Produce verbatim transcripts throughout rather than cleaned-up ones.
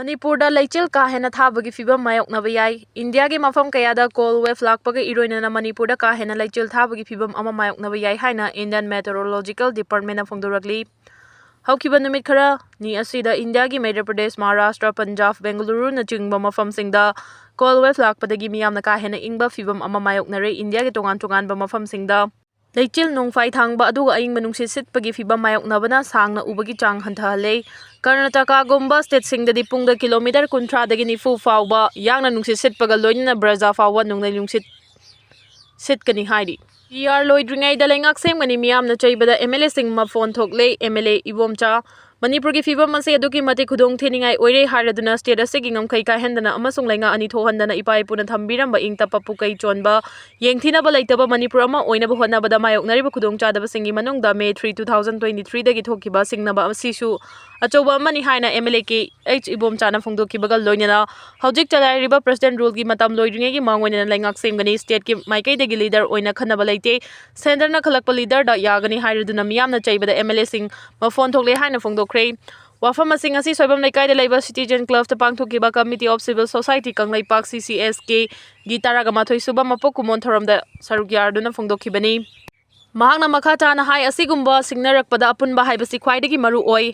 ꯃꯅꯤꯄꯨꯔꯗ ꯂꯩꯆꯤꯜ ꯀꯥ ꯍꯦꯟꯅ ꯊꯥꯕꯒꯤ ꯐꯤꯚꯝ ꯃꯥꯌꯣꯛꯅꯕ ꯌꯥꯏ꯫ ꯏꯟꯗꯤꯌꯥꯒꯤ ꯃꯐꯝ ꯀꯌꯥꯗ cold wave ꯂꯥꯛꯄꯒ ꯏꯔꯣꯏꯅꯅ ꯃꯅꯤꯄꯨꯔꯗ ꯀꯥ ꯍꯦꯟꯅ ꯂꯩꯆꯤꯜ ꯊꯥꯕꯒꯤ ꯐꯤꯚꯝ ꯑꯃ ꯃꯥꯌꯣꯛꯅꯕ ꯌꯥꯏ ꯍꯥꯏꯅ Indian Meteorological Departmentꯅ ꯐꯣꯡꯗꯣꯔꯛꯂꯤ꯫ ꯍꯧꯈꯤꯕ ꯅꯨꯃꯤꯠ ꯈꯔꯅꯤ ꯑꯁꯤꯗ ꯏꯟꯗꯤꯌꯥꯒꯤ ꯃꯙ꯭ꯌ ꯄ꯭ꯔꯗꯦꯁ, ꯃꯍꯥꯔꯥꯁꯇ꯭ꯔ, ꯄꯟꯖꯥꯕ, ꯕꯦꯡꯒꯂꯨꯔꯨꯅꯆꯤꯡꯕ ꯃꯐꯝꯁꯤꯡꯗ cold wave ꯂꯥꯛꯄꯗꯒꯤ ꯃꯤꯌꯥꯝꯅ ꯀꯥ ꯍꯦꯟꯅ ꯏꯪꯕ ꯐꯤꯚꯝ ꯑꯃ ꯃꯥꯌꯣꯛꯅꯔꯦ꯫ ꯏꯟꯗꯤꯌꯥꯒꯤ ꯇꯣꯉꯥꯟ ꯇꯣꯉꯥꯟꯕ ꯃꯐꯝꯁꯤꯡꯗ ꯂꯩꯆꯤꯜ ꯅꯣꯡꯐꯥꯏ ꯊꯥꯡꯕ ꯑꯗꯨꯒ ꯑꯏꯪꯕ ꯅꯨꯡꯁꯤꯠ ꯁꯤꯠꯄꯒꯤ ꯐꯤꯚꯝ ꯃꯥꯌꯣꯛꯅꯕꯅ ꯁꯥꯡꯅ ꯎꯕꯒꯤ ꯆꯥꯡ ꯍꯟꯊꯍꯜꯂꯦ꯫ ꯀꯔꯅꯥꯇꯀꯥꯒꯨꯝꯕ stateꯁꯤꯡꯗꯗꯤ ꯄꯨꯡꯗ ꯀꯤꯂꯣꯃꯤꯇꯔ ꯀꯨꯟꯊ꯭ꯔꯥꯗꯒꯤ ꯅꯤꯐꯨ ꯐꯥꯎꯕ ꯌꯥꯡꯅ ꯅꯨꯡꯁꯤꯠ ꯁꯤꯠꯄꯒ ꯂꯣꯏꯅꯅ ꯕ꯭ꯔꯖꯥ ꯐꯥꯎꯕ ꯅꯣꯡꯂꯩ ꯅꯨꯡꯁꯤꯠ ꯁꯤꯠꯀꯅꯤ ꯍꯥꯏꯔꯤ꯫ ꯄꯤ ꯑꯥꯔ ꯂꯣꯏꯗ꯭ꯔꯤꯉꯩꯗ ꯂꯩꯉꯥꯛ ꯁꯦꯝꯒꯅꯤ ꯃꯤꯌꯥꯝꯅ ꯆꯩꯕꯗ ꯑꯦꯝ ꯑꯦꯜ ꯑꯦꯁꯤꯡ ꯃꯐꯣꯟ ꯊꯣꯛꯂꯦ꯫ ꯑꯦꯝ ꯑꯦꯜ ꯑꯦ ꯏꯕꯣꯝꯆꯥ, ꯃꯅꯤꯄꯨꯔꯒꯤ ꯐꯤꯚꯝ ꯑꯁꯤ ꯑꯗꯨꯛꯀꯤ ꯃꯇꯤꯛ ꯈꯨꯗꯣꯡ ꯊꯤꯅꯤꯡꯉꯥꯏ ꯑꯣꯏꯔꯦ ꯍꯥꯏꯔꯗꯨꯅ state ꯑꯁꯤꯒꯤ ꯉꯝꯈꯩ ꯀꯥꯏꯍꯟꯗꯅ ꯑꯃꯁꯨꯡ ꯂꯩꯉꯥꯛ ꯑꯅꯤ ꯊꯣꯛꯍꯟꯗꯅ ꯏꯄꯥ ꯏꯄꯨꯅ ꯊꯝꯕꯤꯔꯝꯕ ꯏꯪ ꯇꯞꯄ ꯄꯨꯀꯩ ꯆꯣꯟꯕ ꯌꯦꯡꯊꯤꯅꯕ ꯂꯩꯇꯕ ꯃꯅꯤꯄꯨꯔ ꯑꯃ ꯑꯣꯏꯅꯕ ꯍꯣꯠꯅꯕꯗ ꯃꯥꯌꯣꯛꯅꯔꯤꯕ ꯈꯨꯗꯣꯡꯆꯥꯗꯕꯁꯤꯡꯒꯤ ꯃꯅꯨꯡꯗ May three, two thousand twenty-threeꯗꯒꯤ ꯊꯣꯛꯈꯤꯕ ꯁꯤꯡꯅꯕ ꯑꯁꯤꯁꯨ ꯑꯆꯧꯕ ꯑꯃꯅꯤ ꯍꯥꯏꯅ M L A K H ꯏꯕꯣꯝꯆꯥꯅ ꯐꯣꯡꯗꯣꯛꯈꯤꯕꯒ ꯂꯣꯏꯅꯅ ꯍꯧꯖꯤꯛ ꯆꯂꯥꯏꯔꯤꯕ president ruleꯒꯤ ꯃꯇꯝ ꯂꯣꯏꯗ꯭ꯔꯤꯉꯩꯒꯤ ꯃꯥꯡ ꯑꯣꯏꯅꯅ ꯂꯩꯉꯥꯛ ꯁꯦꯝꯒꯅꯤ꯫ Stateꯀꯤ ꯃꯥꯏꯀꯩꯗꯒꯤ leader ꯑꯣꯏꯅ ꯈꯟꯅꯕ ꯂꯩꯇꯦ꯫ Centreꯅ ꯈꯜꯂꯛꯄ leaderꯗ ꯌꯥꯒꯅꯤ ꯍꯥꯏꯔꯗꯨꯅ ꯃꯤꯌꯥꯝꯅ ꯆꯩꯕꯗ ꯑꯦꯝ ꯑꯦꯜ ꯑꯦꯁꯤꯡ ꯃꯐꯣꯟ ꯊꯣꯛꯂꯦ ꯍꯥꯏꯅ ꯐꯣꯡꯗꯣꯛꯈ꯭ꯔꯦ꯫ ꯋꯥꯐꯝ ꯑꯁꯤꯡ ꯑꯁꯤ ꯁꯣꯏꯕꯝ ꯂꯩꯀꯥꯏꯗ ꯂꯩꯕ Citizen Clubꯇ ꯄꯥꯡꯊꯣꯛꯈꯤꯕ Committee of Civil Society Kangleipak, ꯁꯤ ꯁꯤ ꯑꯦꯁ ꯀꯦꯒꯤ ꯇꯔꯥꯒ ꯃꯥꯊꯣꯏ ꯁꯨꯕ ꯃꯄꯣꯛ ꯀꯨꯝꯑꯣꯟ ꯊꯧꯔꯝꯗ ꯁꯔꯨꯛ ꯌꯥꯔꯗꯨꯅ ꯐꯣꯡꯗꯣꯛꯈꯤꯕꯅꯤ꯫ ꯃꯍꯥꯛꯅ ꯃꯈꯥ ꯇꯥꯅ ꯍꯥꯏ, ꯑꯁꯤꯒꯨꯝꯕ ꯁꯤꯡꯅꯔꯛꯄꯗ ꯑꯄꯨꯟꯕ ꯍꯥꯏꯕꯁꯤ ꯈ꯭ꯋꯥꯏꯗꯒꯤ ꯃꯔꯨ ꯑꯣꯏ꯫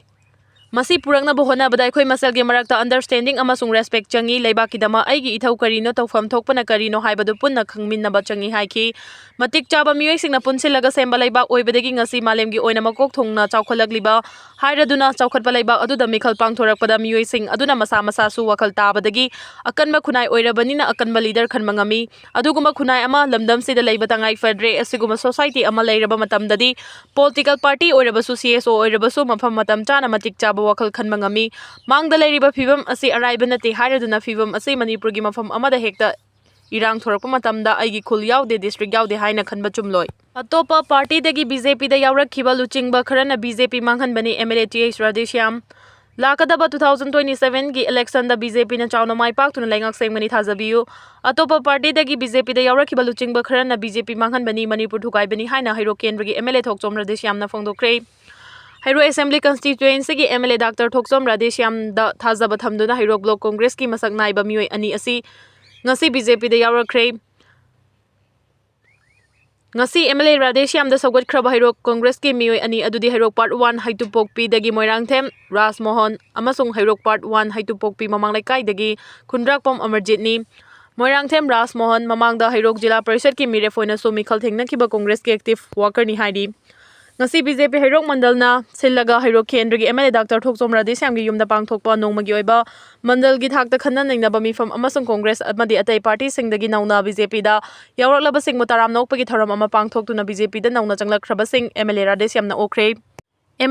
ꯃꯁꯤ ꯄꯨꯔꯛꯅꯕ ꯍꯣꯠꯅꯕꯗ ꯑꯩꯈꯣꯏ ꯃꯁꯦꯜꯒꯤ ꯃꯔꯛꯇ understanding ꯑꯃꯁꯨꯡ respect ꯆꯪꯏ꯫ ꯂꯩꯕꯥꯛꯀꯤꯗꯃꯛ ꯑꯩꯒꯤ ꯏꯊꯧ ꯀꯔꯤꯅꯣ, ꯇꯧꯐꯝ ꯊꯣꯛꯄꯅ ꯀꯔꯤꯅꯣ ꯍꯥꯏꯕꯗꯨ ꯄꯨꯟꯅ ꯈꯪꯃꯤꯟꯅꯕ ꯆꯪꯏ ꯍꯥꯏꯈꯤ꯫ ꯃꯇꯤꯛ ꯆꯥꯕ ꯃꯤꯑꯣꯏꯁꯤꯡꯅ ꯄꯨꯟꯁꯤꯜꯂꯒ ꯁꯦꯝꯕ ꯂꯩꯕꯥꯛ ꯑꯣꯏꯕꯗꯒꯤ ꯉꯁꯤ ꯃꯥꯂꯦꯝꯒꯤ ꯑꯣꯏꯅ ꯃꯀꯣꯛ ꯊꯣꯡꯅ ꯆꯥꯎꯈꯠꯂꯛꯂꯤꯕ ꯍꯥꯏꯔꯗꯨꯅ ꯆꯥꯎꯈꯠꯄ ꯂꯩꯕꯥꯛ ꯑꯗꯨꯗ ꯃꯤꯈꯜ ꯄꯥꯡꯊꯣꯔꯛꯄꯗ ꯃꯤꯑꯣꯏꯁꯤꯡ ꯑꯗꯨꯅ ꯃꯁꯥ ꯃꯁꯥꯁꯨ ꯋꯥꯈꯜ ꯇꯥꯕꯗꯒꯤ ꯑꯀꯟꯕ ꯈꯨꯟꯅꯥꯏ ꯑꯣꯏꯔꯕꯅꯤꯅ ꯑꯀꯟꯕ leader ꯈꯟꯕ ꯉꯝꯃꯤ꯫ ꯑꯗꯨꯒꯨꯝꯕ ꯈꯨꯟꯅꯥꯏ ꯑꯃ ꯂꯝꯗꯝꯁꯤꯗ ꯂꯩꯕ ꯇꯉꯥꯏ ꯐꯗ꯭ꯔꯦ꯫ ꯑꯁꯤꯒꯨꯝꯕ society ꯑꯃ ꯂꯩꯔꯕ ꯃꯇꯝꯗꯗꯤ political party ꯑꯣꯏꯔꯕꯁꯨ, C S O ꯑꯣꯏꯔꯕꯁꯨ ꯃꯐꯝ ꯃꯇꯝ ꯆꯥꯅ ꯃꯇꯤꯛ ꯆꯥꯕ ꯋꯥꯈꯜ ꯈꯟꯕ ꯉꯝꯃꯤ꯫ ꯃꯥꯡꯗ ꯂꯩꯔꯤꯕ ꯐꯤꯕꯝ ꯑꯁꯤ ꯑꯔꯥꯏꯕ ꯅꯠꯇꯦ ꯍꯥꯏꯔꯗꯨꯅ ꯐꯤꯕꯝ ꯑꯁꯤ ꯃꯅꯤꯄꯨꯔꯒꯤ ꯃꯐꯝ ꯑꯃꯗ ꯍꯦꯛꯇ ꯏꯔꯥꯡ ꯊꯣꯔꯛꯄ ꯃꯇꯝꯗ ꯑꯩꯒꯤ ꯈꯨꯜ ꯌꯥꯎꯗꯦ, district ꯌꯥꯎꯗꯦ ꯍꯥꯏꯅ ꯈꯟꯕ ꯆꯨꯝꯂꯣꯏ꯫ ꯑꯇꯣꯞꯄ partyꯗꯒꯤ BJPꯗ ꯌꯥꯎꯔꯛꯈꯤꯕ ꯂꯨꯆꯤꯡꯕ ꯈꯔꯅ BJP ꯃꯥꯡꯍꯟꯕꯅꯤ, MLA Th ꯔꯥꯙꯦꯁ꯭ꯌꯥꯝ꯫ ꯂꯥꯛꯀꯗꯕ two thousand twenty sevenꯒꯤ electionꯗ BJPꯅ ꯆꯥꯎꯅ ꯃꯥꯏ ꯄꯥꯛꯇꯨꯅ ꯂꯩꯉꯥꯛ ꯁꯦꯝꯒꯅꯤ ꯊꯥꯖꯕꯤꯌꯨ꯫ ꯑꯇꯣꯞꯄ partyꯗꯒꯤ BJPꯗ ꯌꯥꯎꯔꯛꯈꯤꯕ ꯂꯨꯆꯤꯡꯕ ꯈꯔꯅ BJP ꯃꯥꯡꯍꯟꯕꯅꯤ, ꯃꯅꯤꯄꯨꯔ ꯊꯨꯒꯥꯏꯕꯅꯤ ꯍꯥꯏꯅ ꯍꯩꯔꯣꯛ ꯀꯦꯟꯗ꯭ꯔꯒꯤ MLA ꯊꯣꯛꯆꯣꯝ ꯔꯥꯙꯦꯁ꯭ꯌꯥꯝꯅ ꯐꯣꯡꯗꯣꯛꯈ꯭ꯔꯦ꯫ ꯍꯩꯔꯣꯛ Assembly Constituencyꯒꯤ MLA Doctor ꯊꯣꯛꯆꯣꯝ ꯔꯥꯙꯦꯁ꯭ꯌꯥꯝꯗ ꯊꯥꯖꯕ ꯊꯝꯗꯨꯅ ꯍꯩꯔꯣꯛ Block Congressꯀꯤ ꯃꯁꯛ ꯅꯥꯏꯕ ꯃꯤꯑꯣꯏ ꯑꯅꯤ ꯑꯁꯤ ꯉꯁꯤ BJPꯗ ꯌꯥꯎꯔꯛꯈ꯭ꯔꯦ꯫ ꯉꯁꯤ MLA ꯔꯥꯙꯦꯁ꯭ꯌꯥꯝꯗ ꯁꯧꯒꯠꯈ꯭ꯔꯕ ꯍꯩꯔꯣꯛ Congressꯀꯤ ꯃꯤꯑꯣꯏ ꯑꯅꯤ ꯑꯗꯨꯗꯤ ꯍꯩꯔꯣꯛ Part One ꯍꯩꯇꯨꯄꯣꯛꯄꯤꯗꯒꯤ ꯃꯣꯏꯔꯥꯡꯊꯦꯝ ꯔꯥꯖꯃꯣꯍꯟ ꯑꯃꯁꯨꯡ ꯍꯩꯔꯣꯛ Part One ꯍꯩꯇꯨꯄꯣꯛꯄꯤ ꯃꯃꯥꯡ ꯂꯩꯀꯥꯏꯗꯒꯤ ꯈꯨꯟꯗ꯭ꯔꯥꯛꯄꯝ ꯑꯃꯔꯖꯤꯠꯅꯤ꯫ ꯃꯣꯏꯔꯥꯡꯊꯦꯝ ꯔꯥꯖꯃꯣꯍꯟ ꯃꯃꯥꯡꯗ ꯍꯩꯔꯣꯛ ꯖꯤꯂꯥ ꯄꯔꯤꯁꯗꯀꯤ ꯃꯤꯔꯦꯞ ꯑꯣꯏꯅꯁꯨ ꯃꯤꯈꯜ ꯊꯦꯡꯅꯈꯤꯕ Congressꯀꯤ active workerꯅꯤ ꯍꯥꯏꯔꯤ꯫ ꯉꯁꯤ BJP ꯍꯩꯔꯣꯛ ꯃꯟꯗꯜꯅ ꯁꯤꯜꯂꯒ ꯍꯩꯔꯣꯛ ꯀꯦꯟꯗ꯭ꯔꯒꯤ MLA Doctor ꯊꯣꯛꯆꯣꯝ ꯔꯥꯙꯦꯁ꯭ꯌꯥꯝꯒꯤ ꯌꯨꯝꯗ ꯄꯥꯡꯊꯣꯛꯄ ꯅꯣꯡꯃꯒꯤ ꯑꯣꯏꯕ ꯃꯟꯗꯜꯒꯤ ꯊꯥꯛꯇ ꯈꯟꯅ ꯅꯩꯅꯕ ꯃꯤꯐꯝ ꯑꯃꯁꯨꯡ Congress ꯑꯃꯗꯤ ꯑꯇꯩ partyꯁꯤꯡꯗꯒꯤ ꯅꯧꯅ BJPꯗ ꯌꯥꯎꯔꯛꯂꯕꯁꯤꯡꯕꯨ ꯇꯔꯥꯝꯅ ꯑꯣꯛꯄꯒꯤ ꯊꯧꯔꯝ ꯑꯃ ꯄꯥꯡꯊꯣꯛꯇꯨꯅ BJPꯗ ꯅꯧꯅ ꯆꯪꯂꯛꯈ꯭ꯔꯕꯁꯤꯡ MLA ꯔꯥꯙꯦꯁ꯭ꯌꯥꯝꯅ ꯑꯣꯛꯈ꯭ꯔꯦ꯫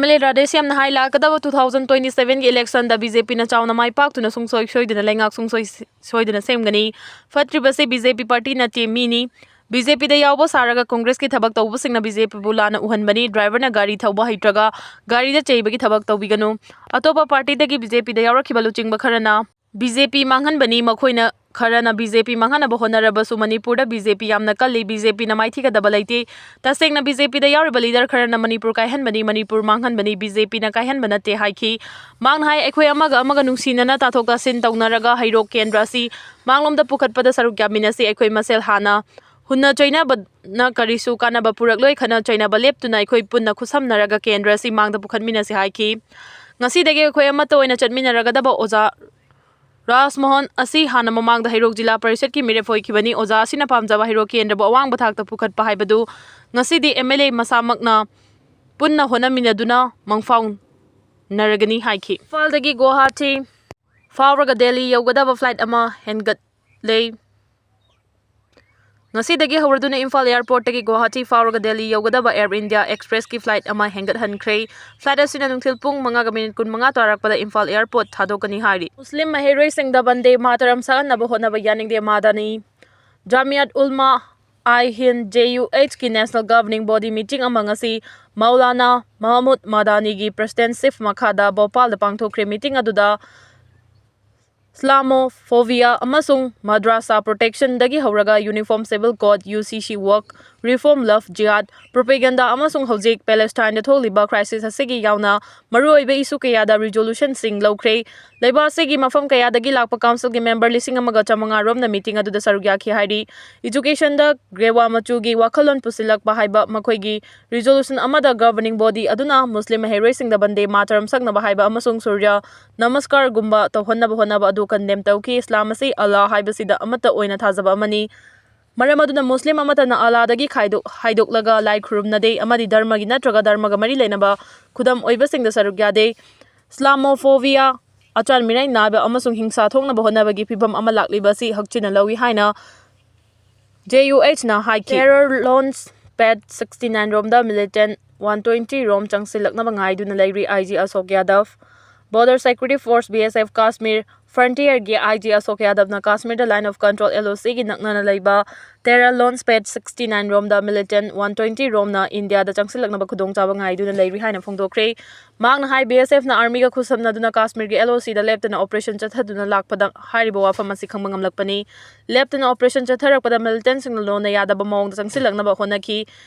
MLA ꯔꯥꯙꯦꯁ꯭ꯌꯥꯝꯅ ꯍꯥꯏ, ꯂꯥꯛꯀꯗꯕ two thousand twenty sevenꯒꯤ electionꯗ BJPꯅ ꯆꯥꯎꯅ ꯃꯥꯏ ꯄꯥꯛꯇꯨꯅ ꯁꯨꯡꯁꯣꯏ ꯁꯣꯏꯗꯅ ꯂꯩꯉꯥꯛ ꯁꯨꯡꯁꯣꯏ ꯁꯣꯏꯗꯅ ꯁꯦꯝꯒꯅꯤ꯫ ꯐꯠꯇ꯭ꯔꯤꯕꯁꯤ BJP party ꯅꯠꯇꯦ, ꯃꯤꯅꯤ꯫ BJPꯗ ꯌꯥꯎꯕ ꯁꯥꯔꯒ Congressꯀꯤ ꯊꯕꯛ ꯇꯧꯕꯁꯤꯡꯅ BJPꯕꯨ ꯂꯥꯟꯅ ꯎꯍꯟꯕꯅꯤ꯫ Driverꯅ ꯒꯥꯔꯤ ꯊꯧꯕ ꯍꯩꯇ꯭ꯔꯒ ꯒꯥꯔꯤꯗ ꯆꯩꯕꯒꯤ ꯊꯕꯛ ꯇꯧꯕꯤꯒꯅꯨ꯫ ꯑꯇꯣꯞꯄ partyꯗꯒꯤ BJPꯗ ꯌꯥꯎꯔꯛꯈꯤꯕ ꯂꯨꯆꯤꯡꯕ ꯈꯔꯅ BJP ꯃꯥꯡꯍꯟꯕꯅꯤ꯫ ꯃꯈꯣꯏꯅ ꯈꯔꯅ BJP ꯃꯥꯡꯍꯟꯅꯕ ꯍꯣꯠꯅꯔꯕꯁꯨ ꯃꯅꯤꯄꯨꯔꯗ BJP ꯌꯥꯝꯅ ꯀꯜꯂꯤ꯫ BJPꯅ ꯃꯥꯏꯊꯤꯒꯗꯕ ꯂꯩꯇꯦ꯫ ꯇꯁꯦꯡꯅ BJPꯗ ꯌꯥꯎꯔꯤꯕ leader ꯈꯔꯅ ꯃꯅꯤꯄꯨꯔ ꯀꯥꯏꯍꯟꯕꯅꯤ, ꯃꯅꯤꯄꯨꯔ ꯃꯥꯡꯍꯟꯕꯅꯤ, BJPꯅ ꯀꯥꯏꯍꯟꯕ ꯅꯠꯇꯦ ꯍꯥꯏꯈꯤ꯫ ꯃꯍꯥꯛꯅ ꯍꯥꯏ, ꯑꯩꯈꯣꯏ ꯑꯃꯒ ꯑꯃꯒ ꯅꯨꯡꯁꯤꯅꯅ ꯇꯥꯊꯣꯛ ꯇꯥꯁꯤꯟ ꯇꯧꯅꯔꯒ ꯍꯩꯔꯣꯛ ꯀꯦꯟꯗ꯭ꯔ ꯑꯁꯤ ꯃꯥꯡꯂꯣꯝꯗ ꯄꯨꯈꯠꯄꯗ ꯁꯔꯨꯛ ꯌꯥꯃꯤꯟꯅꯁꯤ꯫ ꯑꯩꯈꯣꯏ ꯃꯁꯦꯜ ꯍꯥꯟꯅ ꯍꯨꯟꯅ ꯆꯩꯅꯕꯅ ꯀꯔꯤꯁꯨ ꯀꯥꯟꯅꯕ ꯄꯨꯔꯛꯂꯣꯏ꯫ ꯈꯠꯅ ꯆꯩꯅꯕ ꯂꯦꯞꯇꯨꯅ ꯑꯩꯈꯣꯏ ꯄꯨꯟꯅ ꯈꯨꯠꯁꯝꯅꯔꯒ ꯀꯦꯟꯗ꯭ꯔ ꯑꯁꯤ ꯃꯥꯡꯗ ꯄꯨꯈꯠꯃꯤꯟꯅꯁꯤ ꯍꯥꯏꯈꯤ꯫ ꯉꯁꯤꯗꯒꯤ ꯑꯩꯈꯣꯏ ꯑꯃꯠꯇ ꯑꯣꯏꯅ ꯆꯠꯃꯤꯟꯅꯔꯒꯗꯕ ꯑꯣꯖꯥ ꯔꯥꯖꯃꯣꯍꯟ ꯑꯁꯤ ꯍꯥꯟꯅ ꯃꯃꯥꯡꯗ ꯍꯩꯔꯣꯛ ꯖꯤꯂꯥ ꯄꯔꯤꯁꯗꯀꯤ ꯃꯤꯔꯦꯞ ꯑꯣꯏꯈꯤꯕꯅꯤ꯫ ꯑꯣꯖꯥ ꯑꯁꯤꯅ ꯄꯥꯝꯖꯕ ꯍꯩꯔꯣꯛ ꯀꯦꯟꯗ꯭ꯔꯕꯨ ꯑꯋꯥꯡꯕ ꯊꯥꯛꯇ ꯄꯨꯈꯠꯄ ꯍꯥꯏꯕꯗꯨ ꯉꯁꯤꯗꯤ MLA ꯃꯁꯥꯃꯛꯅ ꯄꯨꯟꯅ ꯍꯣꯠꯅꯃꯤꯟꯅꯗꯨꯅ ꯃꯪꯐꯥꯎꯅꯔꯒꯅꯤ ꯍꯥꯏꯈꯤ꯫ ꯏꯝꯐꯥꯜꯗꯒꯤ ꯒꯨꯋꯥꯍꯥꯇꯤ ꯐꯥꯎꯔꯒ ꯗꯦꯜꯂꯤ ꯌꯧꯒꯗꯕ flight ꯑꯃ ꯍꯦꯟꯒꯠꯂꯦ꯫ ꯉꯁꯤꯗꯒꯤ ꯍꯧꯔꯗꯨꯅ ꯏꯝꯐꯥꯜ airportꯇꯒꯤ ꯒꯨꯋꯥꯍꯥꯇꯤ ꯐꯥꯎꯔꯒ ꯗꯦꯜꯂꯤ ꯌꯧꯒꯗꯕ Air India Expressꯀꯤ flight ꯑꯃ ꯍꯦꯟꯒꯠꯍꯟꯈ꯭ꯔꯦ꯫ Flight ꯑꯁꯤꯅ ꯅꯨꯡꯊꯤꯜ ꯄꯨꯡ ꯃꯉꯥꯒ minute ꯀꯨꯟꯃꯉꯥ ꯇꯥꯔꯛꯄꯗ ꯏꯝꯐꯥꯜ airport ꯊꯥꯗꯣꯛꯀꯅꯤ ꯍꯥꯏꯔꯤ꯫ ꯃꯨꯁꯂꯤꯝ ꯃꯍꯩꯔꯣꯏꯁꯤꯡꯗ ꯕꯟꯗꯦ ꯃꯥꯇꯔꯝ ꯁꯛꯍꯟꯅꯕ ꯍꯣꯠꯅꯕ ꯌꯥꯅꯤꯡꯗꯦ, ꯃꯥꯗꯥꯅꯤ꯫ Jamiat Ulama I Hind, JUHꯀꯤ national governing body meeting ꯑꯃ ꯉꯁꯤ ꯃꯧꯂꯥꯅꯥ ꯃꯍꯃꯨꯗ ꯃꯥꯗꯥꯅꯤꯒꯤ presidentship ꯃꯈꯥꯗ ꯚꯣꯄꯥꯜꯗ ꯄꯥꯡꯊꯣꯛꯈ꯭ꯔꯦ꯫ Meeting ꯑꯗꯨꯗ Islamophobia ꯑꯃꯁꯨꯡ ꯃꯗ꯭ꯔꯥꯁꯥ protectionꯗꯒꯤ ꯍꯧꯔꯒ Uniform Civil Code, UCC work, reform, love, jihad, propaganda ꯑꯃꯁꯨꯡ ꯍꯧꯖꯤꯛ ꯄꯦꯂꯦꯁꯇꯥꯏꯟꯗ ꯊꯣꯛꯂꯤꯕ crisis ꯑꯁꯤꯒꯤ ꯌꯥꯎꯅ ꯃꯔꯨꯑꯣꯏꯕ issue ꯀꯌꯥꯗ resolutionꯁꯤꯡ ꯂꯧꯈ꯭ꯔꯦ꯫ ꯂꯩꯕꯥꯛ ꯑꯁꯤꯒꯤ ꯃꯐꯝ ꯀꯌꯥꯗꯒꯤ ꯂꯥꯛꯄ councilꯒꯤ member ꯂꯤꯁꯤꯡ ꯑꯃꯒ ꯆꯥꯃꯉꯥ ꯔꯣꯝꯅ meeting ꯑꯗꯨꯗ ꯁꯔꯨꯛ ꯌꯥꯈꯤ ꯍꯥꯏꯔꯤ꯫ Educationꯗ ꯒꯦꯋꯥ ꯃꯆꯨꯒꯤ ꯋꯥꯈꯜꯂꯣꯟ ꯄꯨꯁꯤꯜꯂꯛꯄ ꯍꯥꯏꯕ ꯃꯈꯣꯏꯒꯤ resolution ꯑꯃꯗ governing body ꯑꯗꯨꯅ ꯃꯨꯁꯂꯤꯝ ꯃꯍꯩꯔꯣꯏꯁꯤꯡꯗ ꯕꯟꯗꯦ ꯃꯥꯇꯔꯝ ꯁꯛꯅꯕ ꯍꯥꯏꯕ ꯑꯃꯁꯨꯡ ꯁꯨꯔꯌ ꯅꯃꯁꯀꯥꯔꯒꯨꯝꯕ ꯇꯧꯍꯟꯅꯕ ꯍꯣꯠꯅꯕ ꯑꯗꯨ condemn ꯇꯧꯈꯤ꯫ ꯏꯁꯂꯥꯝ ꯑꯁꯤ ꯑꯜꯂꯥꯍ ꯍꯥꯏꯕꯁꯤꯗ ꯑꯃꯠꯇ ꯑꯣꯏꯅ ꯊꯥꯖꯕ ꯑꯃꯅꯤ꯫ ꯃꯔꯝ ꯑꯗꯨꯅ ꯃꯨꯁꯂꯤꯝ ꯑꯃꯠꯇꯅ ꯑꯜꯂꯥꯗꯒꯤ ꯈꯥꯏꯗꯣꯛ-, ꯍꯥꯏꯗꯣꯛꯂꯒ ꯂꯥꯏ ꯈꯨꯔꯨꯝꯅꯗꯦ ꯑꯃꯗꯤ ꯙꯔꯃꯒꯤ ꯅꯠꯇ꯭ꯔꯒ ꯙꯔꯃꯒ ꯃꯔꯤ ꯂꯩꯅꯕ ꯈꯨꯗꯝ ꯑꯣꯏꯕꯁꯤꯡꯗ ꯁꯔꯨꯛ ꯌꯥꯗꯦ꯫ Islamophobia, ꯑꯆꯥꯟ ꯃꯤꯔꯥꯏ ꯅꯥꯏꯕ ꯑꯃꯁꯨꯡ ꯍꯤꯡꯁꯥ ꯊꯣꯛꯅꯕ ꯍꯣꯠꯅꯕꯒꯤ ꯐꯤꯚꯝ ꯑꯃ ꯂꯥꯛꯂꯤꯕ ꯑꯁꯤ ꯍꯛꯆꯤꯟꯅ ꯂꯧꯏ ꯍꯥꯏꯅ JUHꯅ ꯍꯥꯏꯈꯤ꯫ Terror launch pad sixty nine ꯔꯣꯝꯗ militant one twenty ꯔꯣꯝ ꯆꯪꯁꯤꯜꯂꯛꯅꯕ ꯉꯥꯏꯗꯨꯅ ꯂꯩꯔꯤ IG ꯑꯁꯣꯛ ꯌꯥꯗꯕ꯫ Border Security Force, BSF, Kashmir Frontierꯒꯤ IG Ashok ꯌꯥꯗꯕꯅ ꯀꯥꯁꯃꯤꯔꯗ Line of Control, LOCꯒꯤ ꯅꯛꯅꯅ ꯂꯩꯕ Terror launch pad sixty nine ꯔꯣꯝꯗ militant one twenty ꯔꯣꯝꯅ ꯏꯟꯗꯤꯌꯥꯗ ꯆꯪꯁꯤꯜꯂꯛꯅꯕ ꯈꯨꯗꯣꯡꯆꯥꯕ ꯉꯥꯏꯗꯨꯅ ꯂꯩꯔꯤ ꯍꯥꯏꯅ ꯐꯣꯡꯗꯣꯛꯈ꯭ꯔꯦ꯫ ꯃꯍꯥꯛꯅ ꯍꯥꯏ, BSFꯅ armyꯒ ꯈꯨꯠꯁꯝꯅꯗꯨꯅ ꯀꯥꯁꯃꯤꯔꯒꯤ LOCꯗ ꯂꯦꯞꯇꯅ operation ꯆꯠꯊꯗꯨꯅ ꯂꯥꯛꯄꯗ ꯍꯥꯏꯔꯤꯕ ꯋꯥꯐꯝ ꯑꯁꯤ ꯈꯪꯕ ꯉꯝꯂꯛꯄꯅꯤ꯫ ꯂꯦꯞꯇꯅ operation ꯆꯠꯊꯔꯛꯄꯗ militantꯁꯤꯡꯅ ꯂꯣꯟꯅ ꯌꯥꯗꯕ ꯃꯑꯣꯡꯗ ꯆꯪꯁꯤꯜꯂꯛꯅꯕ ꯍꯣꯠꯅꯈꯤ꯫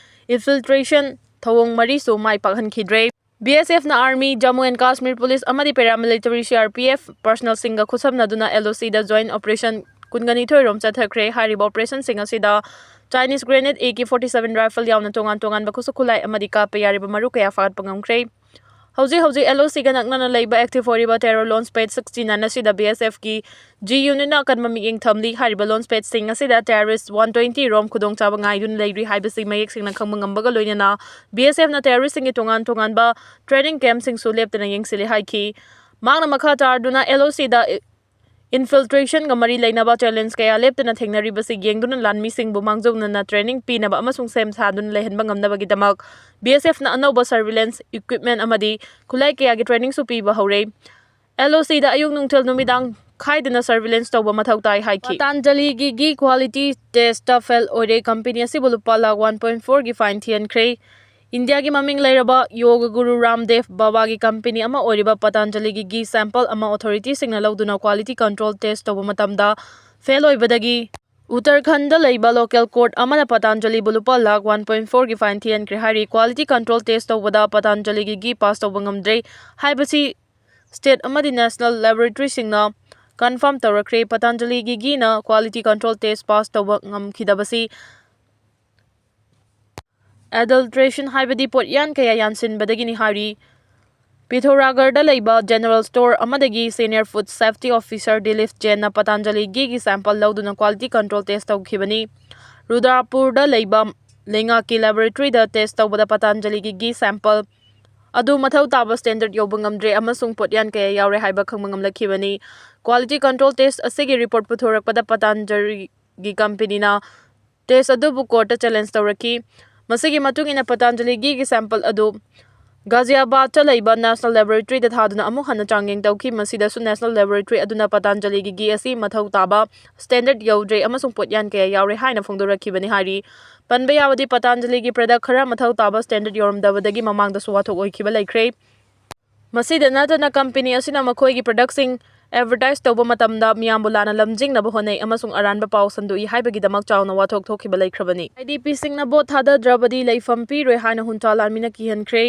Infiltration ꯊꯧꯑꯣꯡ ꯃꯔꯤꯁꯨ ꯃꯥꯏ ꯄꯥꯛꯍꯟꯈꯤꯗ꯭ꯔꯦ꯫ BSFꯅ army, Jammu and Kashmir Police ꯑꯃꯗꯤ paramilitary CRPF personnelꯁꯤꯡꯒ ꯈꯨꯠꯁꯝꯅꯗꯨꯅ LOCꯗ joint operation ꯀꯨꯟꯒ ꯅꯤꯊꯣꯏ ꯔꯣꯝ ꯆꯠꯊꯈ꯭ꯔꯦ꯫ ꯍꯥꯏꯔꯤꯕ operationꯁꯤꯡ ꯑꯁꯤꯗ Chinese grenade, AK forty seven rifle ꯌꯥꯎꯅ ꯇꯣꯉꯥꯟ ꯇꯣꯉꯥꯟꯕ ꯈꯨꯠꯁꯨ ꯈꯨꯠꯂꯥꯏ ꯑꯃꯗꯤ ꯀꯥꯞꯄ ꯌꯥꯔꯤꯕ ꯃꯔꯨ ꯀꯌꯥ ꯐꯥꯒꯠꯄ ꯉꯝꯈ꯭ꯔꯦ꯫ ꯍꯧꯖꯤꯛ ꯍꯧꯖꯤꯛ LOCꯒ ꯅꯛꯅꯅ ꯂꯩꯕ active ꯑꯣꯏꯔꯤꯕ terror launch pad sixty nine ꯑꯁꯤꯗ BSFꯀꯤ G unitꯅ ꯑꯀꯟꯕ ꯃꯤꯠꯌꯦꯡ ꯊꯝꯂꯤ꯫ ꯍꯥꯏꯔꯤꯕ launch padꯁꯤꯡ ꯑꯁꯤꯗ terrorist one twenty ꯔꯣꯝ ꯈꯨꯗꯣꯡꯆꯥꯕ ꯉꯥꯏꯗꯨꯅ ꯂꯩꯔꯤ ꯍꯥꯏꯕꯁꯤ ꯃꯌꯦꯛ ꯁꯦꯡꯅ ꯈꯪꯕ ꯉꯝꯕꯒ ꯂꯣꯏꯅꯅ BSFꯅ terroristꯁꯤꯡꯒꯤ ꯇꯣꯉꯥꯟ ꯇꯣꯉꯥꯟꯕ training campꯁꯤꯡꯁꯨ ꯂꯦꯞꯇꯅ ꯌꯦꯡꯁꯤꯜꯂꯤ ꯍꯥꯏꯈꯤ꯫ ꯃꯍꯥꯛꯅ ꯃꯈꯥ ꯇꯥꯗꯨꯅ LOCꯗ infiltrationꯒ ꯃꯔꯤ ꯂꯩꯅꯕ challenge ꯀꯌꯥ ꯂꯦꯞꯇꯅ ꯊꯦꯡꯅꯔꯤꯕꯁꯤ ꯌꯦꯡꯗꯨꯅ ꯂꯥꯟꯃꯤꯁꯤꯡꯕꯨ ꯃꯥꯡꯖꯧꯅꯅ training ꯄꯤꯅꯕ ꯑꯃꯁꯨꯡ ꯁꯦꯝ ꯁꯥꯗꯨꯅ ꯂꯩꯍꯟꯕ ꯉꯝꯅꯕꯒꯤꯗꯃꯛ BSFꯅ ꯑꯅꯧꯕ surveillance equipment ꯑꯃꯗꯤ ꯈꯨꯠꯂꯥꯏ ꯀꯌꯥꯒꯤ trainingꯁꯨ ꯄꯤꯕ ꯍꯧꯔꯦ꯫ LOCꯗ ꯑꯌꯨꯛ ꯅꯨꯡꯊꯤꯜ ꯅꯨꯃꯤꯗꯥꯡ ꯈꯥꯏꯗꯅ surveillance ꯇꯧꯕ ꯃꯊꯧ ꯇꯥꯏ ꯍꯥꯏꯈꯤ꯫ Patanjaliꯒꯤ ghee quality testꯇ fail ꯑꯣꯏꯔꯦ꯫ Company ꯑꯁꯤꯕꯨ ꯂꯨꯄꯥ ꯂꯥꯈ one point fourꯒꯤ fine ꯊꯤꯍꯟꯈ꯭ꯔꯦ꯫ ꯏꯟꯗꯤꯌꯥꯒꯤ ꯃꯃꯤꯡ ꯂꯩꯔꯕ ꯌꯣꯒ ꯒꯨꯔꯨ ꯔꯥꯝꯗꯦꯕ ꯕꯥꯕꯥꯒꯤ company ꯑꯃ ꯑꯣꯏꯔꯤꯕ Patanjaliꯒꯤ ghee sample ꯑꯃ authorityꯁꯤꯡꯅ ꯂꯧꯗꯨꯅ quality control test ꯇꯧꯕ ꯃꯇꯝꯗ fail ꯑꯣꯏꯕꯗꯒꯤ ꯎꯠꯇꯔꯈꯟꯗ ꯂꯩꯕ ꯂꯣꯀꯦꯜ ꯀꯣꯔꯠ ꯑꯃꯅ ꯄꯇꯥꯟꯖꯂꯤꯕꯨ ꯂꯨꯄꯥ ꯂꯥꯈ ꯋꯥꯟ ꯄꯣꯏꯟ ꯐꯣꯔꯒꯤ ꯐꯥꯏꯟ ꯊꯤꯍꯟꯈ꯭ꯔꯦ ꯍꯥꯏꯔꯤ꯫ ꯀ꯭ꯋꯥꯂꯤꯇꯤ ꯀꯟꯇ꯭ꯔꯣꯜ ꯇꯦꯁ ꯇꯧꯕꯗ ꯄꯇꯥꯟꯖꯂꯤꯒꯤ ꯘꯤ ꯄꯥꯁ ꯇꯧꯕ ꯉꯝꯗ꯭ꯔꯦ ꯍꯥꯏꯕꯁꯤ ꯁ꯭ꯇꯦꯠ ꯑꯃꯗꯤ ꯅꯦꯁꯅꯦꯜ ꯂꯦꯕꯣꯔꯦꯇꯔꯤꯁꯤꯡꯅ ꯀꯟꯐꯥꯔꯝ ꯇꯧꯔꯛꯈ꯭ꯔꯦ꯫ ꯄꯇꯥꯟꯖꯂꯤꯒꯤ ꯘꯤꯅ ꯀ꯭ꯋꯥꯂꯤꯇꯤ ꯀꯟꯇ꯭ꯔꯣꯜ ꯇꯦꯁ ꯄꯥꯁ ꯇꯧꯕ ꯉꯝꯈꯤꯗꯕꯁꯤ ꯑꯦꯗꯜꯇ꯭ꯔꯦꯁꯟ ꯍꯥꯏꯕꯗꯤ ꯄꯣꯠꯌꯥꯟ ꯀꯌꯥ ꯌꯥꯟꯁꯤꯟꯕꯗꯒꯤꯅꯤ ꯍꯥꯏꯔꯤ꯫ ꯄꯤꯊꯣꯔꯥꯒꯔꯗ ꯂꯩꯕ ꯖꯦꯅꯔꯦꯜ ꯁ꯭ꯇꯣꯔ ꯑꯃꯗꯒꯤ senior food safety officer Dilip ꯖꯦꯟꯅ ꯄꯇꯥꯟꯖꯂꯤ ꯘꯤꯒꯤ ꯁꯦꯝꯄꯜ ꯂꯧꯗꯨꯅ ꯀ꯭ꯋꯥꯂꯤꯇꯤ ꯀꯟꯇ꯭ꯔꯣꯜ ꯇꯦꯁ ꯇꯧꯈꯤꯕꯅꯤ꯫ ꯔꯨꯗ꯭ꯔꯄꯨꯔꯗ ꯂꯩꯕ ꯂꯩꯉꯥꯛꯀꯤ ꯂꯦꯕꯣꯔꯦꯇꯔꯤꯗ ꯇꯦꯁ ꯇꯧꯕꯗ ꯄꯇꯥꯟꯖꯂꯤꯒꯤ ꯘꯤ ꯁꯦꯝꯄꯜ ꯑꯗꯨ ꯃꯊꯧ ꯇꯥꯕ ꯁ꯭ꯇꯦꯟꯗꯔꯗ ꯌꯧꯕ ꯉꯝꯗ꯭ꯔꯦ ꯑꯃꯁꯨꯡ ꯄꯣꯠꯌꯥꯟ ꯀꯌꯥ ꯌꯥꯎꯔꯦ ꯍꯥꯏꯕ ꯈꯪꯕ ꯉꯝꯂꯛꯈꯤꯕꯅꯤ꯫ ꯀ꯭ꯋꯥꯂꯤꯇꯤ ꯀꯟꯇ꯭ꯔꯣꯜ ꯇꯦꯁ ꯑꯁꯤꯒꯤ ꯔꯤꯄꯣꯔꯠ ꯄꯨꯊꯣꯔꯛꯄꯗ ꯄꯇꯥꯟꯖꯂꯤꯒꯤ ꯀꯝꯄꯦꯅꯤꯅ ꯇꯦꯁ ꯑꯗꯨꯕꯨ ꯀꯣꯔꯠꯇ ꯆꯦꯂꯦꯟꯖ ꯇꯧꯔꯛꯈꯤ꯫ ꯃꯁꯤꯒꯤ ꯃꯇꯨꯡ ꯏꯟꯅ ꯄꯇꯥꯟꯖꯂꯤ ꯘꯤꯒꯤ ꯁꯦꯝꯄꯜ ꯑꯗꯨ ꯒꯥꯖꯤꯌꯥꯕꯥꯗꯇ ꯂꯩꯕ ꯅꯦꯁꯅꯦꯜ ꯂꯦꯕꯣꯔꯦꯇꯔꯤꯗ ꯊꯥꯗꯨꯅ ꯑꯃꯨꯛ ꯍꯟꯅ ꯆꯥꯡꯌꯦꯡ ꯇꯧꯈꯤ꯫ ꯃꯁꯤꯗꯁꯨ ꯅꯦꯁꯅꯦꯜ ꯂꯦꯕꯣꯔꯦꯇꯔꯤ ꯑꯗꯨꯅ ꯄꯇꯥꯟꯖꯂꯤꯒꯤ ꯘꯤ ꯑꯁꯤ ꯃꯊꯧ ꯇꯥꯕ ꯁ꯭ꯇꯦꯟꯗꯔꯗ ꯌꯧꯗ꯭ꯔꯦ ꯑꯃꯁꯨꯡ ꯄꯣꯠꯌꯥꯟ ꯀꯌꯥ ꯌꯥꯎꯔꯦ ꯍꯥꯏꯅ ꯐꯣꯡꯗꯣꯔꯛꯈꯤꯕꯅꯤ ꯍꯥꯏꯔꯤ꯫ ꯄꯟꯕ ꯌꯥꯕꯗꯤ, ꯄꯇꯥꯟꯖꯂꯤꯒꯤ ꯄ꯭ꯔꯗꯛ ꯈꯔ ꯃꯊꯧ ꯇꯥꯕ ꯁ꯭ꯇꯦꯟꯗꯔꯗ ꯌꯧꯔꯝꯗꯕꯗꯒꯤ ꯃꯃꯥꯡꯗꯁꯨ ꯋꯥꯊꯣꯛ ꯑꯣꯏꯈꯤꯕ ꯂꯩꯈ꯭ꯔꯦ꯫ ꯃꯁꯤꯗ ꯅꯠꯇꯅ, ꯀꯝꯄꯦꯅꯤ ꯑꯁꯤꯅ ꯃꯈꯣꯏꯒꯤ ꯄ꯭ꯔꯗꯛꯁꯤꯡ ꯑꯦꯗꯚꯔꯇꯥꯏꯖ ꯇꯧꯕ ꯃꯇꯝꯗ ꯃꯤꯌꯥꯝꯕꯨ ꯂꯥꯟꯅ ꯂꯝꯖꯤꯡꯅꯕ ꯍꯣꯠꯅꯩ ꯑꯃꯁꯨꯡ ꯑꯔꯥꯟꯕ ꯄꯥꯎ ꯁꯟꯗꯣꯛꯏ ꯍꯥꯏꯕꯒꯤꯗꯃꯛ ꯆꯥꯎꯅ ꯋꯥꯊꯣꯛ ꯊꯣꯛꯈꯤꯕ ꯂꯩꯈ꯭ꯔꯕꯅꯤ꯫ ꯑꯥꯏ ꯗꯤ ꯄꯤꯁꯤꯡꯅ ꯚꯣꯠ ꯊꯥꯗꯗ꯭ꯔꯕꯗꯤ ꯂꯩꯐꯝ ꯄꯤꯔꯣꯏ ꯍꯥꯏꯅ ꯍꯨꯟꯇ꯭ꯔꯥ ꯂꯥꯟꯃꯤꯅ ꯀꯤꯍꯟꯈ꯭ꯔꯦ꯫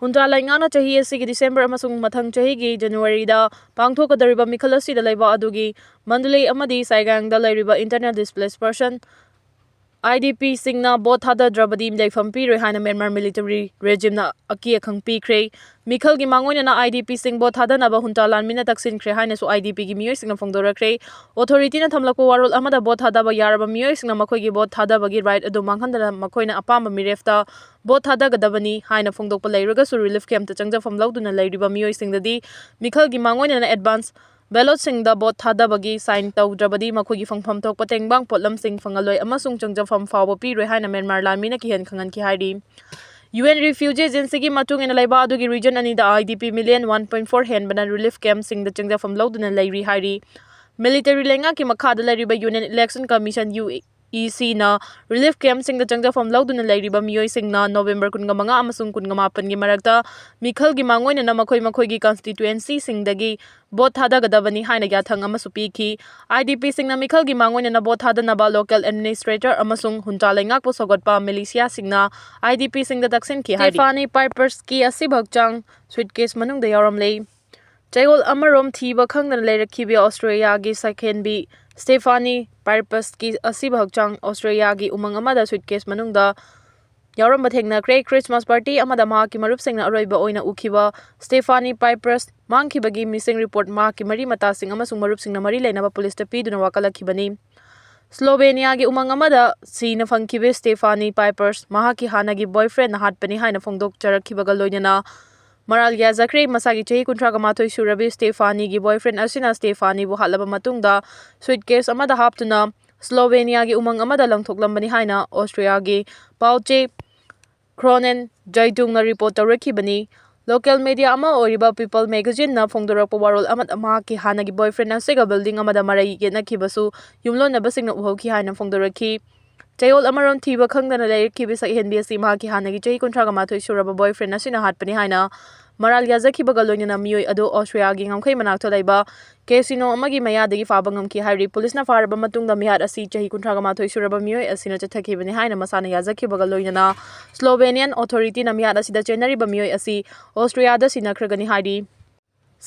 ꯍꯨꯟꯇ꯭ꯔꯥ ꯂꯩꯉꯥꯛꯅ ꯆꯍꯤ ꯑꯁꯤꯒꯤ ꯗꯤꯁꯦꯝꯕꯔ ꯑꯃꯁꯨꯡ ꯃꯊꯪ ꯆꯍꯤꯒꯤ ꯖꯅꯋꯥꯔꯤꯗ ꯄꯥꯡꯊꯣꯛꯀꯗꯧꯔꯤꯕ ꯃꯤꯈꯜ ꯑꯁꯤꯗ ꯂꯩꯕꯥꯛ ꯑꯗꯨꯒꯤ ꯃꯟꯗꯂꯦ ꯑꯃꯗꯤ ꯁꯥꯏꯒꯥꯡꯗ ꯂꯩꯔꯤꯕ internal displaced person, I D ꯄꯤꯁꯤꯡꯅ ꯚꯣꯠ ꯊꯥꯗꯗ꯭ꯔꯕꯗꯤ ꯂꯩꯐꯝ ꯄꯤꯔꯣꯏ ꯍꯥꯏꯅ ꯃ꯭ꯌꯥꯟꯃꯥꯔ ꯃꯤꯂꯤꯇꯔꯤ ꯔꯦꯖꯤꯝꯅ ꯑꯀꯤ ꯑꯈꯪ ꯄꯤꯈ꯭ꯔꯦ꯫ ꯃꯤꯈꯜꯒꯤ ꯃꯥꯡꯑꯣꯏꯅꯅ ꯑꯥꯏ ꯗꯤ ꯄꯤꯁꯤꯡ ꯚꯣꯠ ꯊꯥꯗꯅꯕ ꯍꯨꯟꯇ꯭ꯔꯥ ꯂꯥꯟꯃꯤꯅ ꯇꯛꯁꯤꯟꯈ꯭ꯔꯦ ꯍꯥꯏꯅꯁꯨ ꯑꯥꯏ ꯗꯤ ꯄꯤꯒꯤ ꯃꯤꯑꯣꯏꯁꯤꯡꯅ ꯐꯣꯡꯗꯣꯔꯛꯈ꯭ꯔꯦ꯫ ꯑꯣꯊꯣꯔꯤꯇꯤꯅ ꯊꯝꯂꯛꯄ ꯋꯥꯔꯣꯜ ꯑꯃꯗ, ꯚꯣꯠ ꯊꯥꯗꯕ ꯌꯥꯔꯕ ꯃꯤꯑꯣꯏꯁꯤꯡꯅ ꯃꯈꯣꯏꯒꯤ ꯚꯣꯠ ꯊꯥꯗꯕꯒꯤ ꯔꯥꯏꯠ ꯑꯗꯨ ꯃꯥꯡꯍꯟꯗꯅ ꯃꯈꯣꯏꯅ ꯑꯄꯥꯝꯕ ꯃꯤꯔꯦꯞꯇ ꯚꯣꯠ ꯊꯥꯗꯒꯗꯕꯅꯤ ꯍꯥꯏꯅ ꯐꯣꯡꯗꯣꯛꯄ ꯂꯩꯔꯒꯁꯨ, ꯔꯤꯂꯤꯐ ꯀꯦꯝꯞꯇ ꯆꯪꯖꯐꯝ ꯂꯧꯗꯨꯅ ꯂꯩꯔꯤꯕ ꯃꯤꯑꯣꯏꯁꯤꯡꯗꯗꯤ ꯃꯤꯈꯜꯒꯤ ꯃꯥꯡꯑꯣꯏꯅꯅ ꯑꯦꯗꯚꯥꯟꯁ ꯕꯦꯂꯣꯠꯁꯤꯡꯗ ꯚꯣꯠ ꯊꯥꯗꯕꯒꯤ ꯁꯥꯏꯟ ꯇꯧꯗ꯭ꯔꯕꯗꯤ ꯃꯈꯣꯏꯒꯤ ꯐꯪꯐꯝ ꯊꯣꯛꯄ ꯇꯦꯡꯕꯥꯡ ꯄꯣꯠꯂꯝꯁꯤꯡ ꯐꯪꯍꯜꯂꯣꯏ ꯑꯃꯁꯨꯡ ꯆꯪꯖꯐꯝ ꯐꯥꯎꯕ ꯄꯤꯔꯣꯏ ꯍꯥꯏꯅ ꯃ꯭ꯌꯥꯟꯃꯥꯔ ꯂꯥꯟꯃꯤꯅ ꯀꯤꯍꯟ ꯈꯪꯍꯟꯈꯤ ꯍꯥꯏꯔꯤ꯫ ꯌꯨ ꯑꯦꯟ ꯔꯤꯐ꯭ꯌꯨꯖꯤ ꯑꯦꯖꯦꯟꯁꯤꯒꯤ ꯃꯇꯨꯡ ꯏꯟꯅ, ꯂꯩꯕꯥꯛ ꯑꯗꯨꯒꯤ ꯔꯤꯖꯟ ꯑꯅꯤꯗ I D P million one point four ꯍꯦꯟꯕꯅ ꯔꯤꯂꯤꯐ ꯀꯦꯝꯞꯁꯤꯡꯗ ꯆꯪꯖꯐꯝ ꯂꯧꯗꯨꯅ ꯂꯩꯔꯤ ꯍꯥꯏꯔꯤ꯫ ꯃꯤꯂꯤꯇꯔꯤ ꯂꯩꯉꯥꯛꯀꯤ ꯃꯈꯥꯗ ꯂꯩꯔꯤꯕ union election commission, U E ꯁꯤꯅ ꯔꯤꯂꯤꯐ ꯀꯦꯝꯞꯁꯤꯡꯗ ꯆꯪꯖꯐꯝ ꯂꯧꯗꯨꯅ ꯂꯩꯔꯤꯕ ꯃꯤꯑꯣꯏꯁꯤꯡꯅ ꯅꯣꯕꯦꯝꯕꯔ ꯀꯨꯟꯃꯉꯥ ꯑꯃꯁꯨꯡ ꯀꯨꯟꯃꯥꯄꯟꯒꯤ ꯃꯔꯛꯇ ꯃꯤꯈꯜꯒꯤ ꯃꯥꯡꯑꯣꯏꯅꯅ ꯃꯈꯣꯏ ꯃꯈꯣꯏꯒꯤ ꯀꯟꯁꯇꯤꯇ꯭ꯋꯦꯟꯁꯤꯁꯤꯡꯗꯒꯤ ꯚꯣꯠ ꯊꯥꯗꯒꯗꯕꯅꯤ ꯍꯥꯏꯅ ꯌꯥꯊꯪ ꯑꯃꯁꯨ ꯄꯤꯈꯤ꯫ ꯑꯥꯏ ꯗꯤ ꯄꯤꯁꯤꯡꯅ ꯃꯤꯈꯜꯒꯤ ꯃꯥꯡꯑꯣꯏꯅꯅ ꯚꯣꯠ ꯊꯥꯗꯅꯕ ꯂꯣꯀꯦꯜ ꯑꯦꯗꯃꯤꯅꯤꯁꯇ꯭ꯔꯦꯇꯔ ꯑꯃꯁꯨꯡ ꯍꯨꯟꯆꯥ ꯂꯩꯉꯥꯛꯄꯨ ꯁꯧꯒꯠꯄ ꯃꯤꯂꯤꯁꯤꯌꯥꯁꯤꯡꯅ ꯑꯥꯏ ꯗꯤ ꯄꯤꯁꯤꯡꯗ ꯇꯛꯁꯤꯟꯈꯤ ꯍꯥꯏꯔꯤ꯫ ꯁ꯭ꯇꯦꯐꯥꯅꯤ ꯄꯥꯏꯄꯔꯁꯀꯤ ꯑꯁꯤꯕ ꯍꯛꯆꯥꯡ ꯁꯨꯏꯠꯀꯦꯁ ꯃꯅꯨꯡꯗ ꯌꯥꯎꯔꯝꯂꯦ꯫ ꯆꯌꯣꯜ ꯑꯃꯔꯣꯝ ꯊꯤꯕ ꯈꯪꯗꯅ ꯂꯩꯔꯛꯈꯤꯕ ꯑꯣꯁꯇ꯭ꯔꯦꯂꯤꯌꯥꯒꯤ ꯁꯛꯍꯦꯟꯕꯤ ꯁ꯭ꯇꯦꯐꯥꯅꯤ ꯄꯥꯏꯄꯔꯁꯀꯤ ꯑꯁꯤꯕ ꯍꯛꯆꯥꯡ ꯑꯣꯁꯇ꯭ꯔꯦꯂꯤꯌꯥꯒꯤ ꯎꯃꯪ ꯑꯃꯗ ꯁꯨꯏꯠꯀꯦꯁ ꯃꯅꯨꯡꯗ ꯌꯥꯎꯔꯝꯕ ꯊꯦꯡꯅꯈ꯭ꯔꯦ꯫ ꯈ꯭ꯔꯤꯁꯃꯥꯁ ꯄꯥꯔꯇꯤ ꯑꯃꯗ ꯃꯍꯥꯛꯀꯤ ꯃꯔꯨꯞꯁꯤꯡꯅ ꯑꯔꯣꯏꯕ ꯑꯣꯏꯅ ꯎꯈꯤꯕ ꯁ꯭ꯇꯦꯐꯥꯅꯤ ꯄꯥꯏꯄꯔꯁ ꯃꯥꯡꯈꯤꯕꯒꯤ ꯃꯤꯁꯤꯡ ꯔꯤꯄꯣꯔꯠ ꯃꯍꯥꯛꯀꯤ ꯃꯔꯤ ꯃꯇꯥꯁꯤꯡ ꯑꯃꯁꯨꯡ ꯃꯔꯨꯞꯁꯤꯡꯅ ꯃꯔꯤ ꯂꯩꯅꯕ ꯄꯨꯂꯤꯁꯇ ꯄꯤꯗꯨꯅ ꯋꯥꯀꯠꯂꯛꯈꯤꯕꯅꯤ꯫ ꯁ꯭ꯂꯣꯚꯦꯅꯤꯌꯥꯒꯤ ꯎꯃꯪ ꯑꯃꯗ ꯁꯤꯅ ꯐꯪꯈꯤꯕ ꯁ꯭ꯇꯦꯐꯥꯅꯤ ꯄꯥꯏꯄꯔꯁ ꯃꯍꯥꯛꯀꯤ ꯍꯥꯟꯅꯒꯤ ꯕꯣꯏꯐ꯭ꯔꯦꯟꯅ ꯍꯥꯠꯄꯅꯤ ꯍꯥꯏꯅ ꯐꯣꯡꯗꯣꯛꯆꯔꯛꯈꯤꯕꯒ ꯂꯣꯏꯅꯅ ꯃꯔꯥꯜ ꯌꯥꯖꯈ꯭ꯔꯦ꯫ ꯃꯁꯥꯒꯤ ꯆꯍꯤ ꯀꯨꯟꯊ꯭ꯔꯥꯒ ꯃꯥꯊꯣꯏ ꯁꯨꯔꯕꯤ ꯁ꯭ꯇꯦꯐꯥꯅꯤꯒꯤ ꯕꯣꯏꯐ꯭ꯔꯦꯟ ꯑꯁꯤꯅ ꯁ꯭ꯇꯦꯐꯥꯅꯤꯕꯨ ꯍꯥꯠꯂꯕ ꯃꯇꯨꯡꯗ ꯁꯨꯏꯠꯀꯦꯁ ꯑꯃꯗ ꯍꯥꯞꯇꯨꯅ ꯁ꯭ꯂꯣꯚꯦꯅꯤꯌꯥꯒꯤ ꯎꯃꯪ ꯑꯃꯗ ꯂꯪꯊꯣꯛꯂꯝꯕꯅꯤ ꯍꯥꯏꯅ ꯑꯣꯁꯇ꯭ꯔꯤꯌꯥꯒꯤ ꯄꯥꯎ ꯆꯦ ꯈ꯭ꯔꯣꯅꯦꯟ ꯖꯩꯇꯨꯡꯅ ꯔꯤꯄꯣꯔꯠ ꯇꯧꯔꯛꯈꯤꯕꯅꯤ꯫ ꯂꯣꯀꯦꯜ ꯃꯦꯗꯤꯌꯥ ꯑꯃ ꯑꯣꯏꯔꯤꯕ ꯄꯤꯄꯜ ꯃꯦꯒꯥꯖꯤꯟꯅ ꯐꯣꯡꯗꯣꯔꯛꯄ ꯋꯥꯔꯣꯜ ꯑꯃꯗ ꯃꯍꯥꯛꯀꯤ ꯍꯥꯟꯅꯒꯤ ꯕꯣꯏꯐ꯭ꯔꯦꯟ ꯑꯁꯤꯒ ꯕꯤꯜꯗꯤꯡ ꯑꯃꯗ ꯃꯔꯩ ꯌꯦꯠꯅꯈꯤꯕꯁꯨ ꯌꯨꯝꯂꯣꯟꯅꯕꯁꯤꯡꯅ ꯎꯍꯧꯈꯤ ꯍꯥꯏꯅ ꯐꯣꯡꯗꯣꯔꯛꯈꯤ꯫ ꯆꯌꯣꯜ ꯑꯃꯔꯣꯝ ꯊꯤꯕ ꯈꯪꯗꯅ ꯂꯩꯔꯛꯈꯤꯕ ꯁꯛꯍꯦꯟꯕꯤ ꯑꯁꯤ ꯃꯍꯥꯛꯀꯤ ꯍꯥꯟꯅꯒꯤ ꯆꯍꯤ ꯀꯨꯟꯊ꯭ꯔꯥꯒ ꯃꯥꯊꯣꯏ ꯁꯨꯔꯕ ꯕꯣꯏꯐ꯭ꯔꯦꯟ ꯑꯁꯤꯅ ꯍꯥꯠꯄꯅꯤ ꯍꯥꯏꯅ ꯃꯔꯥꯜ ꯌꯥꯖꯈꯤꯕꯒ ꯂꯣꯏꯅꯅ ꯃꯤꯑꯣꯏ ꯑꯗꯨ ꯑꯣꯁꯇ꯭ꯔꯤꯌꯥꯒꯤ ꯉꯝꯈꯩ ꯃꯅꯥꯛꯇ ꯂꯩꯕ ꯀꯦꯁꯤꯅꯣ ꯑꯃꯒꯤ ꯃꯌꯥꯗꯒꯤ ꯐꯥꯕ ꯉꯝꯈꯤ ꯍꯥꯏꯔꯤ꯫ ꯄꯨꯂꯤꯁꯅ ꯐꯥꯔꯕ ꯃꯇꯨꯡꯗ ꯃꯤꯍꯥꯠ ꯑꯁꯤ ꯆꯍꯤ ꯀꯨꯟꯊ꯭ꯔꯥꯒ ꯃꯥꯊꯣꯏ ꯁꯨꯔꯕ ꯃꯤꯑꯣꯏ ꯑꯁꯤꯅ ꯆꯠꯊꯈꯤꯕꯅꯤ ꯍꯥꯏꯅ ꯃꯁꯥꯅ ꯌꯥꯖꯈꯤꯕꯒ ꯂꯣꯏꯅꯅ ꯁ꯭ꯂꯣꯚꯦꯅꯤꯌꯥꯟ ꯑꯣꯊꯣꯔꯤꯇꯤꯅ ꯃꯤꯍꯥꯠ ꯑꯁꯤꯗ ꯆꯦꯟꯅꯔꯤꯕ ꯃꯤꯑꯣꯏ ꯑꯁꯤ ꯑꯣꯁꯇ꯭ꯔꯤꯌꯥꯗ ꯁꯤꯟꯅꯈ꯭ꯔꯒꯅꯤ ꯍꯥꯏꯔꯤ꯫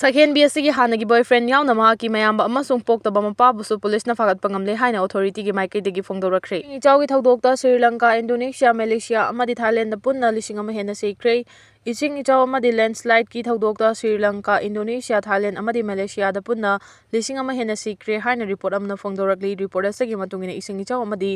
ꯁꯛꯍꯦꯟꯕꯤ ꯑꯁꯤꯒꯤ ꯍꯥꯟꯅꯒꯤ ꯕꯣꯏꯐ꯭ꯔꯦꯟ ꯌꯥꯎꯅ ꯃꯍꯥꯛꯀꯤ ꯃꯌꯥꯝꯕ ꯑꯃꯁꯨꯡ ꯄꯣꯛꯇꯕ ꯃꯄꯥꯕꯨꯁꯨ ꯄꯨꯂꯤꯁꯅ ꯐꯥꯒꯠꯄ ꯉꯝꯂꯦ ꯍꯥꯏꯅ ꯑꯣꯊꯣꯔꯤꯇꯤꯒꯤ ꯃꯥꯏꯀꯩꯗꯒꯤ ꯐꯣꯡꯗꯣꯔꯛꯈ꯭ꯔꯦ꯫ ꯏꯁꯤꯡ ꯏꯆꯥꯎꯒꯤ ꯊꯧꯗꯣꯛꯇ ꯁ꯭ꯔꯤ ꯂꯪꯀꯥ, ꯏꯟꯗꯣꯅꯦꯁꯤꯌꯥ, ꯃꯦꯂꯦꯁꯤꯌꯥ ꯑꯃꯗꯤ ꯊꯥꯏꯂꯦꯟꯗ ꯄꯨꯟꯅ ꯂꯤꯁꯤꯡ ꯑꯃ ꯍꯦꯟꯅ ꯁꯤꯈ꯭ꯔꯦ꯫ ꯏꯁꯤꯡ ꯏꯆꯥꯎ ꯑꯃꯗꯤ ꯂꯦꯟꯁꯂꯥꯏꯗꯀꯤ ꯊꯧꯗꯣꯛꯇ ꯁ꯭ꯔꯤ ꯂꯪꯀꯥ, ꯏꯟꯗꯣꯅꯦꯁꯤꯌꯥ, ꯊꯥꯏꯂꯦꯟꯗ ꯑꯃꯗꯤ ꯃꯦꯂꯦꯁꯤꯌꯥꯗ ꯄꯨꯟꯅ ꯂꯤꯁꯤꯡ ꯑꯃ ꯍꯦꯟꯅ ꯁꯤꯈ꯭ꯔꯦ ꯍꯥꯏꯅ ꯔꯤꯄꯣꯔꯠ ꯑꯃꯅ ꯐꯣꯡꯗꯣꯔꯛꯂꯤ꯫ ꯔꯤꯄꯣꯔꯠ ꯑꯁꯤꯒꯤ ꯃꯇꯨꯡ ꯏꯟꯅ ꯏꯁꯤꯡ ꯏꯆꯥꯎ ꯑꯃꯗꯤ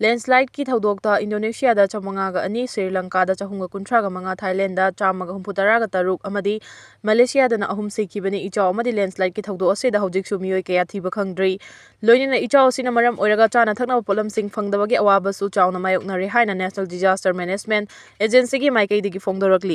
ꯂꯦꯟꯁꯂꯥꯏꯗꯀꯤ ꯊꯧꯗꯣꯛꯇ ꯏꯟꯗꯣꯅꯦꯁꯤꯌꯥꯗ ꯆꯥꯃꯉꯥꯒ ꯑꯅꯤ, ꯁ꯭ꯔꯤ ꯂꯪꯀꯥꯗ ꯆꯍꯨꯝꯒ ꯀꯨꯟꯊ꯭ꯔꯥꯒ ꯃꯉꯥ, ꯊꯥꯏꯂꯦꯟꯗ ꯆꯥꯝꯃꯒ ꯍꯨꯝꯐꯨꯇꯔꯥꯒ ꯇꯔꯨꯛ ꯑꯃꯗꯤ ꯃꯦꯂꯦꯁꯤꯌꯥꯗꯅ ꯑꯍꯨꯝ ꯁꯤꯈꯤꯕꯅꯤ꯫ ꯏꯆꯥꯎ ꯑꯃꯗꯤ ꯂꯦꯟꯁꯂꯥꯏꯗꯀꯤ ꯊꯧꯗꯣꯛ ꯑꯁꯤꯗ ꯍꯧꯖꯤꯛꯁꯨ ꯃꯤꯑꯣꯏ ꯀꯌꯥ ꯊꯤꯕ ꯈꯪꯗ꯭ꯔꯤ꯫ ꯂꯣꯏꯅꯅ ꯏꯆꯥꯎ ꯑꯁꯤꯅ ꯃꯔꯝ ꯑꯣꯏꯔꯒ ꯆꯥꯅ ꯊꯛꯅꯕ ꯄꯣꯠꯂꯝꯁꯤꯡ ꯐꯪꯗꯕꯒꯤ ꯑꯋꯥꯕꯁꯨ ꯆꯥꯎꯅ ꯃꯥꯌꯣꯛꯅꯔꯦ ꯍꯥꯏꯅ National Disaster Management Agencyꯒꯤ ꯃꯥꯏꯀꯩꯗꯒꯤ ꯐꯣꯡꯗꯣꯔꯛꯂꯤ꯫